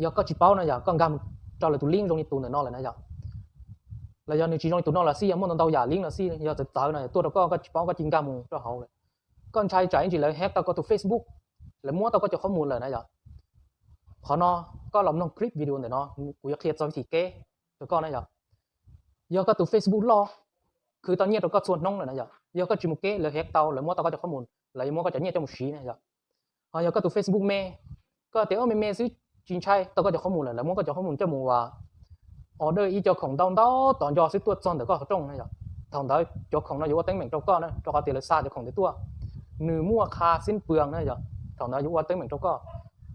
Yog koj tsis paub no yog koj nkag mus rau lawv tus link zoo li tus ntawm no lawm na yog, los yog nws tsis zoo li tus no los xij, yog muaj ntau ntau yam link los xij, yog txawv txawv no yog tuaj rau koj, koj tsis paub koj cia nkag mus rau hauv lawm. Koj ntshai tsam ib ntsis lawv hack tau koj tus Facebook, lawv muab tau koj cov qhob mus lawm na yog. Qhov no koj los mloog clip video ntawm no, kuv yuav qhia txog vib thim kev rau koj na yog. Yog koj tus Facebook loj, khwv tau nyiaj rau koj txhua hnub lawm na yog, yog koj tsis mus kev lawv hack tau, lawv muab tau koj cov qhob mus, lawv yuav muab koj cov nyiaj coj mus siv na yog. Ho yog koj tus Facebook me, koj tias ub me me xwb, tsis ntshai tau koj cov qhob mus lawm, lawv muab koj cov qhob mus coj mus ua order ib co khoom ntau ntau tom ntej xwb tuaj txog ntawm koj qhov rooj na yog. Thaum ntawd cov khoom no yuav ua teeb meem rau koj na, rau qhov tias lawv xa cov khoom ntawd tuaj, nws muaj qha xib pwg na yog, thaum ntawd yuav ua teeb meem rau koj.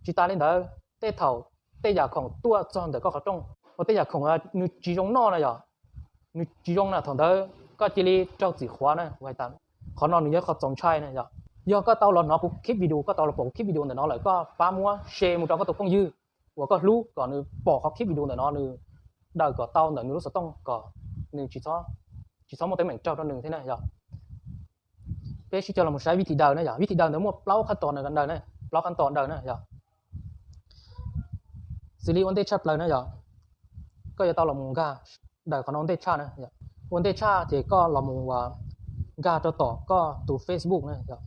Tsis tas li ntawd, tej thaum tej yam khoom tuaj txog ntawm koj qhov rooj, ua tej yam khoom nws tsis zoo noj na yog, nws tsis zoo na, thaum ntawd koj cia li raug txim qhuav na. Qhov no nws yog qhov txaus ntshai na yog. Yog koj tau los hnov kuv clip video, koj tau los pom kuv clip video ntawm no lawm, koj pab muab share mus rau koj tus phooj ywg uas koj hlub kom nws pom qhov clip video ntawm no, nws daws kom tau ntawm nws lub xov tooj kom nws tsis txhob muaj teeb meem raug rau nws thiab na yog. Peb sib cog los saib vib thim daws na yog. Vib thim daws ntawd muaj plaub qhab tos daws na, plaub qhab tos daws na yog. Xws li ua ntej tshaj plaws na yog, koj yuav tau los mus nkag daws qhov no ua ntej tshaj na. Ua ntej tshaj ces koj los mus nkag rau tom koj tus Facebook na yog,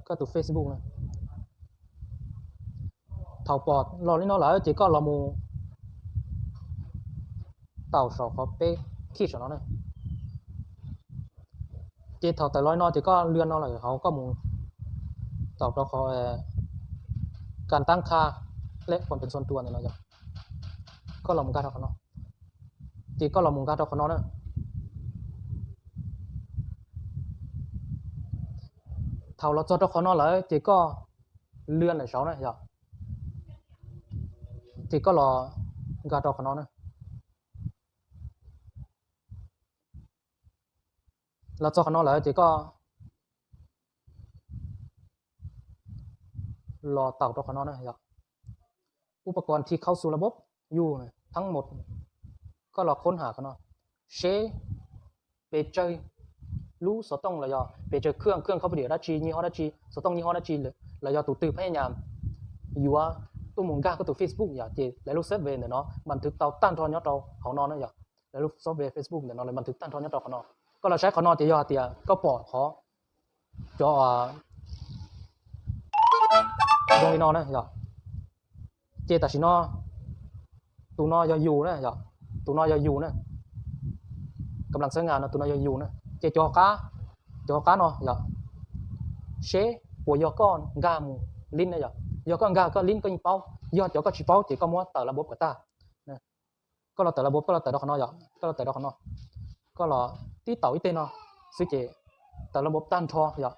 koj tus Facebook na. Thaum pom los li no lawm ces koj los mus taus saum qhov peb khij saum no na. Ces thaum tawm los li no ces koj lwaj no lawm hauv koj mus taus rau qhov kas tab qha lej pom pes txhua tua ntawm no yog, koj los mus nkag rau qhov no. Ces koj los mus nkag rau qhov no na. Thaum los txog rau qhov no lawm ces koj lwaj ntawm saud na yog, ces koj los nkag rau qhov no na. Los txog qhov no lawm ces koj los taus rau qhov no na yog, ub pas kos thi khau xu la bob yus thab mus, koj los khob ham qhov no, seb pes tsawg lub xov tooj los yog pes tsawg khwj khwj khau pab diam dab tsi, nyi ho dab tsi, xov tooj nyi ho dab tsi, los yog tus twg phab nyas yuav tuaj mus nkag koj tus Facebook yog ces lawv lub xab ve ntawm no mas nthwv tau tag nrho nyob rau hauv no na yog. Lawv lub xab ve Facebook ntawm no lawv mas nthwv tag nrho nyob rau qhov no. Koj los saib qhov no ces yog hais tias koj pom qhov cov zoo li no na yog, ces tam sim no tus no yog yus na yog, tus no yog yus na, kam las xawb ngas no tus no yog yus na, ces cov hauv qab, cov hauv qab no yog, seb puas yog koj nkag mus lib na yog. Yog koj nkag koj lib koj yeej paub, yog cov koj tsis paub ces koj muab tawm la bob kom tag. Koj los tawm la bob, koj los tawm rau qhov no yog, koj los tawm rau qhov no, koj los tib taus ib teg no xwb ces tawm la bob tag nrho yog.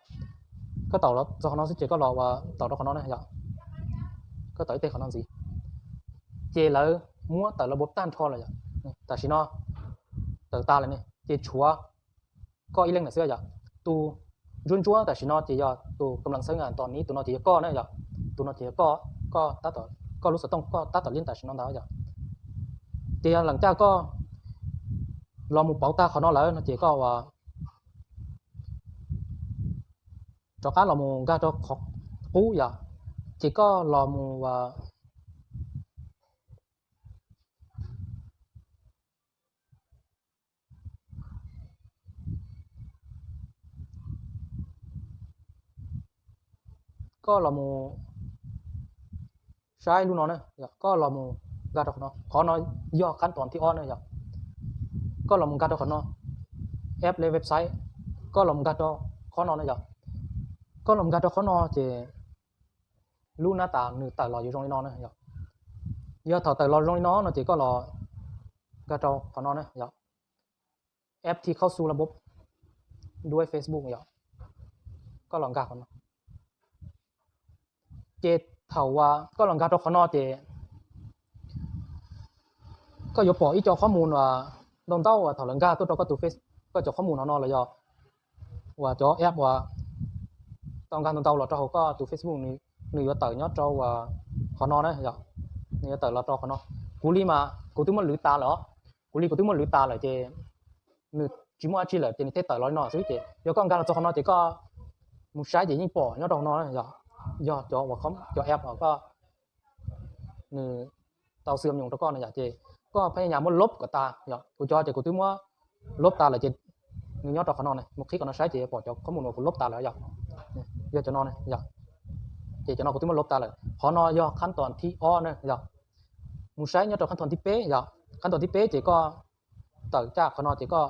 Koj taus los txog qhov no xwb ces koj los ua taus rau qhov no na yog, koj taus ib teg qhov no ntxiv, ces lawv muab tawm la bob tag nrho lawm yog. Tam sim no tawm tas lawm ne ces tshuav koj ib leeg ntawm xwb yog. Tus ntsuab ntsuab tam sim no ces yog tus kam las xawb ngas tos ni, tus no ces yog koj na yog, tus no ces yog koj, koj tab tom, koj lub xov tooj koj tab tom lib tam sim no ntag yog. Ces yog leem caj koj los mus pauv tag qhov no lawm no ces koj ua rov qab los mus nkag rau qhov qub yog, ces koj los mus koj los mus saib lub no na, koj los mus nkag rau qhov no, qhov no yog qab tos thib ob na yog. Koj los mus nkag rau qhov no, app le website, koj los mus nkag rau qhov no na yog. Koj los mus nkag rau qhov no ces lub nab tas nws tawm los yuav zoo li no na yog. Yog thaum tawm los zoo li no no ces koj los nkag rau qhov no na yog, app thi khau xu la bob duab Facebook yog, koj los nkag qhov no. Ces thaum uas koj los nkag rau qhov no ces koj yuav pom ib co qhob mus ntau ntau uas thaum lawv nkag tuaj rau koj tus Face, koj cov qhob mus no no los yog uas cov app uas tau nkag ntau ntau los rau hauv koj tus Facebook, nws yuav tawm nyob rau uas qhov no na yog, nws yuav tawm los rau qhov no. Kuv li mas kuv twb muab lwv tas lawm os, kuv li kuv twb muab lwv tas lawm ces nws tsis muaj dab tsi lawm ces nws thiaj tawm los li no xwb. Ces yog koj nkag los txog qhov no ces koj mus saib ces yeej pom nyob rau qhov no na yog. yog cov uas cov app uas koj, nws tau xwm nyum rau koj no yom, ces koj pheej nyas muab lub kom tas yom. Kuv cov ces kuv twb muab lub tas lawm ces nws nyob rau qhov no, mus qhib qhov no saib ces pom cov qhob mus uas kuv lub tas lawm yom. Yog cov no yom, ces cov no kuv twb muab lub tas lawm. Qhov no yog khab toom thib ob na yom. Mus saib nyob rau khab toom thib peb yom. Khab toom thib peb ces koj tawm caj qhov no ces koj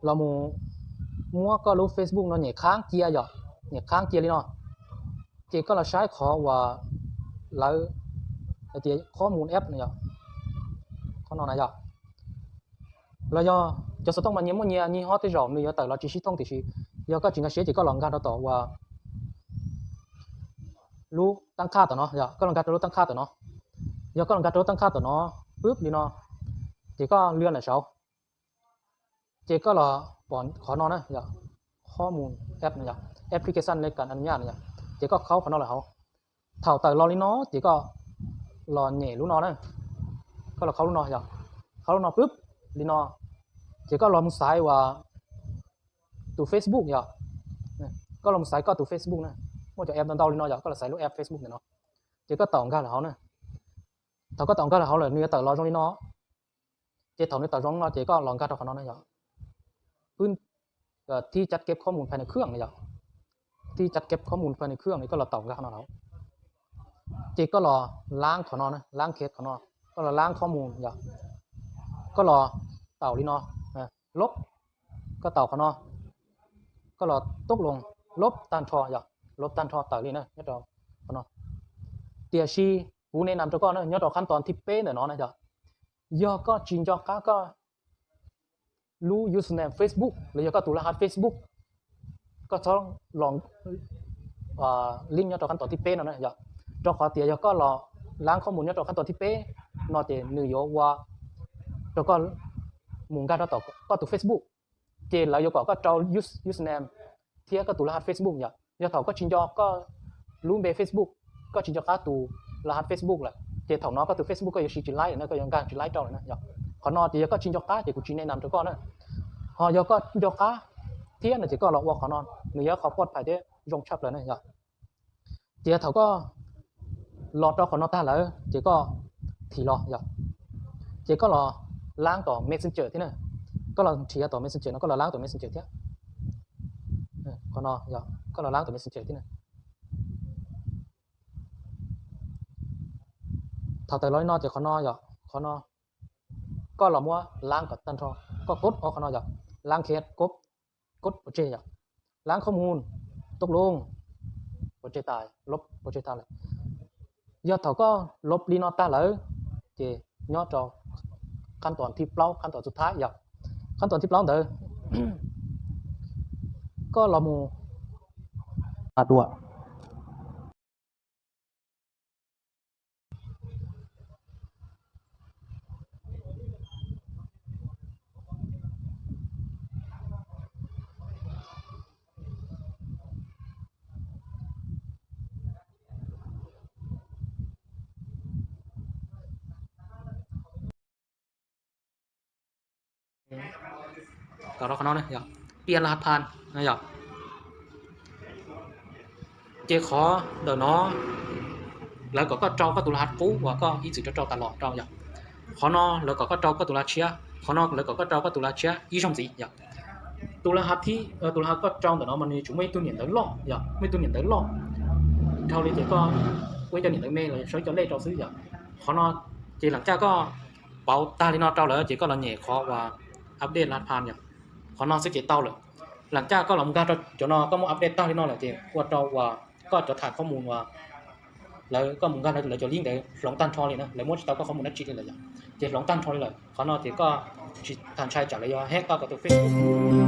los mus muab koj lub Facebook no nyem khaab cia yom, nyem khaab cia li no. Ces koj los saib qhov uas lawv hais tias qhob mus app no yom, qhov no na yom. Los yog cov xov tooj mas nyias muaj nyias nyias hob tej zaum nws yuav tawm los tsis sib thooj tiam sis yog koj tsis nkag siab ces koj los nkag rau tom uas lub tab qhaj tom no yom, koj los nkag rau lub tab qhaj tom no. Yog koj los nkag rau lub tab qhaj tom no, pwb li no, ces koj lwaj ntawm saud, ces koj los pom qhov no na yom, qhob mus app no yom, application lej kas a nyaj no yom, ces koj khaub qhov no lawm hauv. Thaum tawm los li no ces koj los nyem lub no na, koj los khaub lub no yom, khaub lub no pwb li no, ces koj los mus xaiv uas tus Facebook yom, koj los mus xaiv koj tus Facebook na, muaj cov app ntau ntau li no yom, koj los xaiv lub app Facebook ntawm no, ces koj tau nkag lawm hauv na. Thaum koj tau nkag lawm hauv lawm nws yuav tawm los zoo li no, ces thaum nws tawm zoo no ces koj los nkag rau qhov no na yom, pwb thib cab keb qhob mus phai nws khwj no yom, thib cab keb qhob mus phai nws khwj no, koj los tau nkag qhov no lawm, ces koj los laab qhov no, laab khe qhov no, koj los laab qhob mus yom, koj los tau li no, lub, koj tau qhov no, koj los tub loo, lub tag nrho yom, lub tag nrho tawm li na nyob rau qhov no. Tiam sis kuv nes nam rau koj na nyob rau khab toom thib peb ntawm no na yom, yog koj tsis nco qab koj lub username Facebook los yog koj tus laj hav Facebook, koj txhob los lib nyob rau khab toom thib peb no na yom, rau qhov tias yog koj los laab qhob mus nyob rau khab toom thib peb no ces nws yuav ua rau koj mus nkag rau tom koj tus Facebook, ces lawv yuav kom koj rau username thiab koj tus laj hav Facebook yom. Yog thaum koj tsis nco koj lub npe Facebook, koj tsis nco qab tus laj hav Facebook lawm ces thaum no koj tus Facebook koj yuav siv tsis laib lawm na, koj yuav nkag tsis laib rau lawm na yom. Qhov no ces yog koj tsis nco qab ces kuv tsis nes nam rau koj na. Ho yog koj nco qab thiab no ces koj los ua qhov no, nws yog qhov pov phais thiab zoo tshaj plaws na yom. Ces thaum koj los rau qhov no tag lawm ces koj thim los yom, ces koj los laab tom Messenger thiab na, koj los nrhiav tom Messenger no, koj los laab tom Messenger thiab, qhov no, koj los laab tom Messenger thiab na. Thaum tawm los li no ces qhov no yom, qhov no koj los muab laab kom tag nrho, koj kub ob qhov no yom, laab khe kub, kub pov tseg yom, laab qhob mus, tub loo, pov tseg tas, lub pov tseg tag lawm. Yog thaum koj lub li no tag lawm ces nyob rau khab toom thib plaub, khab toom xub thawj yom, khab toom thib plaub ntawd koj los mus a dua Tau rau qhov no na yom, pias laj hav phan no yom. Ces qhov ntawm no lawv kom koj rau koj tus laj hav qub uas koj ib txwm rau rau tas los rau yom. Qhov no lawv kom koj rau koj tus laj hav tshiab, qhov no lawv kom koj rau koj tus laj hav tshiab ib zaug ntxiv yom. Tus laj hav thib, tus laj hav koj rau ntawm no mas nws tsuas muaj ib tug niam ntawv loj yom, muaj ib tug niam ntawv loj dhau li ces koj ua ib co niam ntawv me los sau ib co lej rau xwb yom. Qhov no ces lam caj koj pauv tag li no rau lawm ces koj los nyem qhov uas update laj hav phan yom. Qhov no xwb ces tau lawm. Lam caj koj los nkag rau cov no koj muab update tag li no lawm ces ua rau uas koj cov tham qhob mus uas lawv, koj mus nkag rau lawv cov link ntawd hloov tag nrho li na, lawv muab tsis tau koj qhob mus dab tsi li lawm yom. Ces hloov tag nrho li lawm, qhov no ces koj tsis tham ntshai tsam lawv yuav hack koj tus Facebook.